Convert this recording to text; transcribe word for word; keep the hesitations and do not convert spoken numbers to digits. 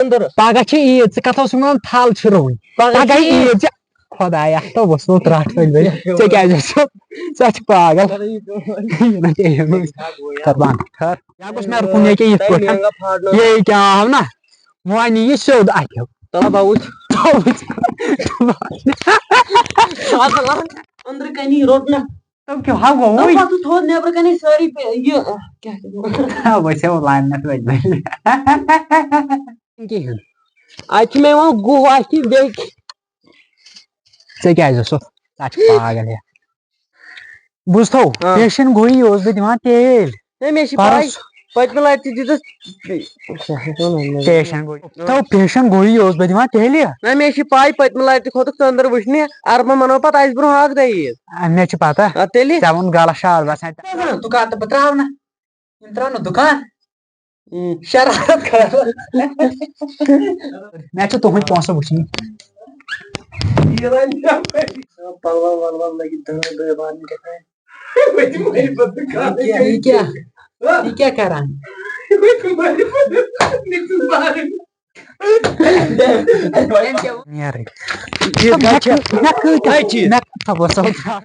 أنٛدر۔ پگاہ چھِ عیٖد، ژٕ کتھ اوسُکھ ونان تھل چھِ رُوٕنۍ؟ پگاہ پگاہ چھِ عیٖد۔ عیٖد چھِ۔ خۄدایا، تو وسو ترٛٹھ وٲلۍ ؤلۍ۔ ژےٚ کیٛازِ چھُکھ؟ ژٕ چھُکھ پاگل۔ یہِ نہ کینٛہہ، یہِ نہ۔ کر بنٛد۔ کر۔ یا گوٚژھ مےٚ رُکُن ییٚکیٛاہ یِتھ پٲٹھۍ۔ یہِ کیٛاہ آو نہ؟ وۄنۍ یہِ سیوٚد اَتھِ۔ تَلہ بہٕ وٕچھ۔ أنٛدرٕ کَنی روٚٹ نہ۔ تَو کیٛاہ ہا گوٚو؟ تَو پَتہٕ تھوٚد نٮ۪برٕ کَنی سٲری پے-، یہِ، کیٛاہ چھِ وَنان؟ ہا، وٕچھو لعنت وۄنۍ۔ کِہیٖنۍ۔ اَتہِ چھِ مےٚ یِوان گُہہ اَتھِ بیٚیہِ۔ ژےٚ کیٛازِ اوسُکھ؟ ژٕ چھُکھ پاگل یا۔ بوٗزتھو، آ۔ پیشن گویی اوس بہٕ دِوان تیل۔ ہے، مےٚ چھِ پَے، پَرُس۔ پٔتمہِ لَٹہِ تہِ دِژٕس۔ پیشن گویی۔ تو پیشن گویی اوس بہٕ دِوان تیٚلہِ۔ نہ، مےٚ چھِ پَے، پٔتمہِ لَٹہِ تہِ کھوٚتُکھ ژٕ أنٛدر وٕچھنہِ، اَربَن وَنو پَتہٕ اَسہِ برونٛہہ اَکھ دۄہ عیٖد۔ آ، مےٚ چھِ پَتہ۔ آ، تیٚلہِ؟ ژےٚ ووٚن غلط شعر باسان۔ دُکان تہٕ بہٕ ترٛاوٕ نہٕ۔ یِم ترٛاو نہٕ دُکان۔ اۭں۔ شرارت کَران۔ مےٚ چھِ تُہٕنٛدۍ پونٛسہٕ وٕچھِنۍ۔ پَلو وَلو لٲگِتھ دٲر وٲر بارنہِ کیٛاہ تام۔ یہِ کیٛاہ، یہِ کیٛاہ، یہِ کیٛاہ کَران؟ نیرٕے۔ مےٚ کۭتیٛاہ، مےٚ تھاو بہٕ سَمجھاو۔